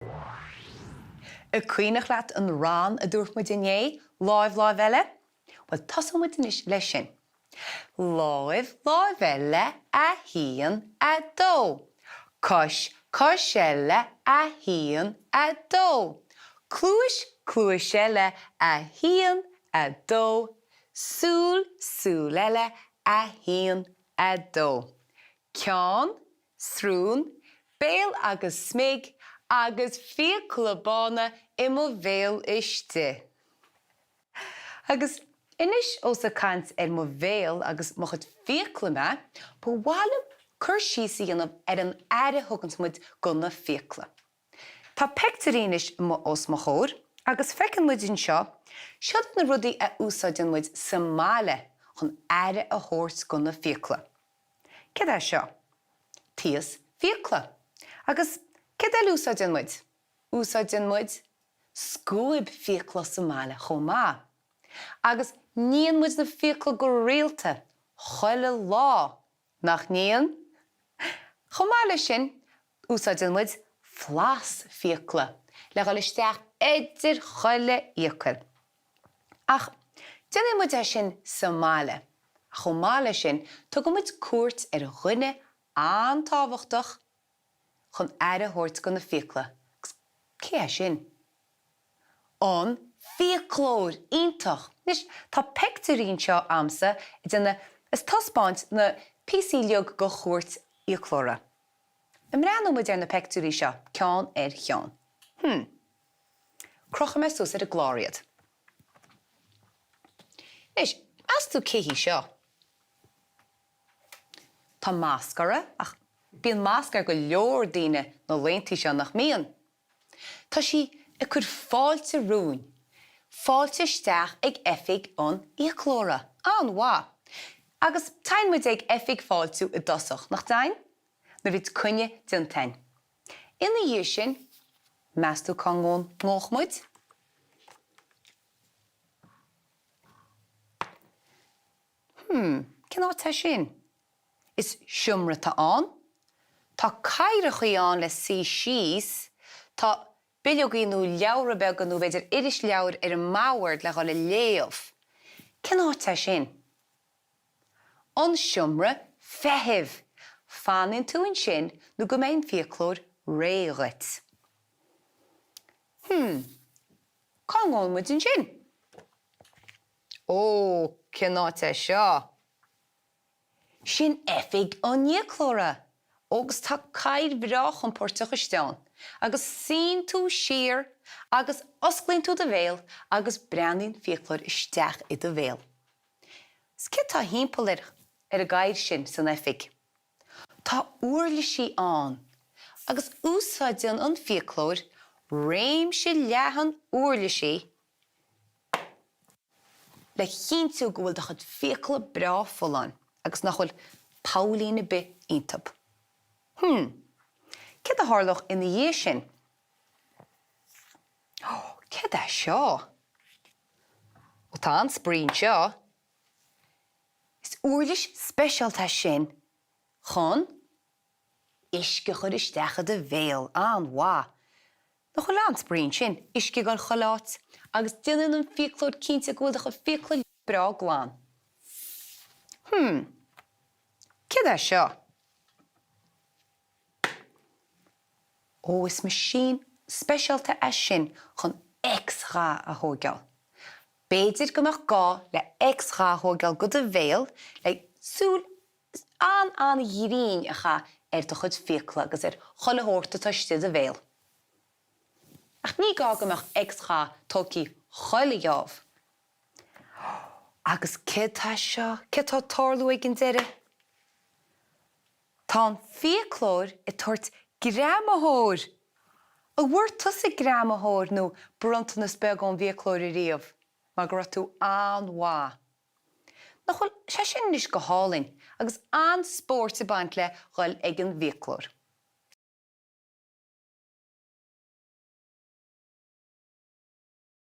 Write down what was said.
An cuimhneach leat an rann a dúirt muid inné, Láimh, láimh eile? Bhuel, tosóidh muid anois leis sin. Láimh, láimh eile, a haon, a dó. Cois, cois eile, a haon, a dó. Cluais, cluais eile, a haon, a dó. Súil, súil eile, a haon, a dó. Ceann, srón, béal agus smig agus fiacla bána i mo bhéal istigh. Agus anois ós ag caint ar mo bhéal agus mo chuid fiacla mé, ba mhaith liom cur síos a dhéanamh ar an aire a thuganns muid go na fiacla. Tá peictiúirí anois os mo chomhair agus feiceann muid anseo, siod na rudaí a úsáideann muid sa mbaile chun aire a thabhairt go na fiacla. Céard é seo? Taos fiacla. Agus céard eile a úsáideann muid? Úsáideann muid scuab fiacla sa mbaile chomh maith. Agus níonn muid na fiacla go rialta, chuile lá, nach níonn? Chomh maith leis sin, úsáideann muid flas fiacla le dhul isteach idir chuile fhiacail. Ach déanann muid é sin sa mbaile. Chomh maith leis sin, tugann muid cuairt ar dhuine an-tábhachtach chun aire a thabhairt go na fiacla. Agus cé é sin? An fiaclóir! Iontach! Anois, tá peictiúirí anseo a'msa ag déanamh is taispeáint na píosaí uilig go chuairt fhiaclóra. An mbreathnóidh muid ar na peictiúirí seo, ceann ar cheann? Hmm. Crochfaidh mé suas ar an gclár iad. Anois, meas tú cé hí seo? Tá masc uirthi, ach bíonn masc ar go leor daoine na laethanta seo, nach mbíonn? Tá sí ag cur fáilte romhainn. Fáilte isteach ag oifig an fhiaclóra. An-mhaith. Agus téann muid ag oifig fáiltiú i dtosach, nach dtéann? Nuair a bhíonn coinne déanta againn. Ina dhiaidh sin, meas tú cá ngabhfadh muid? Hmm, cén áit é sin? Is seomra atá ann. Tá cathaoireachaí ann le suí síos. Tá bileogaí nó leabhra beaga nó b'fhéidir irisleabhair ar an mbord le dhul a léamh. Cén áit é sin? An seomra feithimh! Fanann tú ansin nó go mbeidh an fiaclóir réidh dhuit. Hmm, cá ngabhann muid ansin? Ó, cén áit é seo? Sin oifig an fhiaclóra! Ó, agus tá cathaoir bhreá chompóirteach istigh ann. Agus suíonn tú siar agus osclaíonn tú do bhéal agus breathnaíonn fiaclóir isteach i do bhéal. 'S céard tá thimpeall ar ar an gcathaoir sin san oifig? Tá uirlisí ann agus úsáideann an fiaclóir réimse leathan uirlisí le chinntiú go bhfuil do chuid fiacla breá folláin agus nach bhfuil poillín ar bith iontub. Hmm. Céard a tharlódh ina dhiaidh sin? Ó, céard é seo? Ó tá an-spraoi anseo. Is uirlis speisialta é sin chun uisce a chur isteach i do bhéal. An-mhaith. Nach bhfuil an-spraoi ansin? Uisce ag dul chuile áit agus déanann an fiaclóir cinnte go bhfuil do chuid fiacla breá glan. Hmm. Céard é seo? Ó, is meaisín speisialta é sin chun X-gha a thóigeáil. B'fhéidir go mbeadh gá le X-gha a thóigeáil go do bhéal le súil an-an-ghrinn a chaitheamh ar do chuid fiacla agus ar chuile shórt atá istigh i do bhéal. Ach ní gá go mbeadh X-gha tógtha chuile gheábh. Agus céard tá seo? Céard tá ag tarlú ag an deireadh? Tá an fiaclóir ag tabhairt greamaitheoir! An bhfuair tusa greamaitheoir nó bronntanas beag ón bhfiaclóir ariamh mar go raibh tú an-mhaith? Nach bhfuil sé sin anois go hálainn agus an-spóirt ag baint le dhul ag an bhfiaclóir.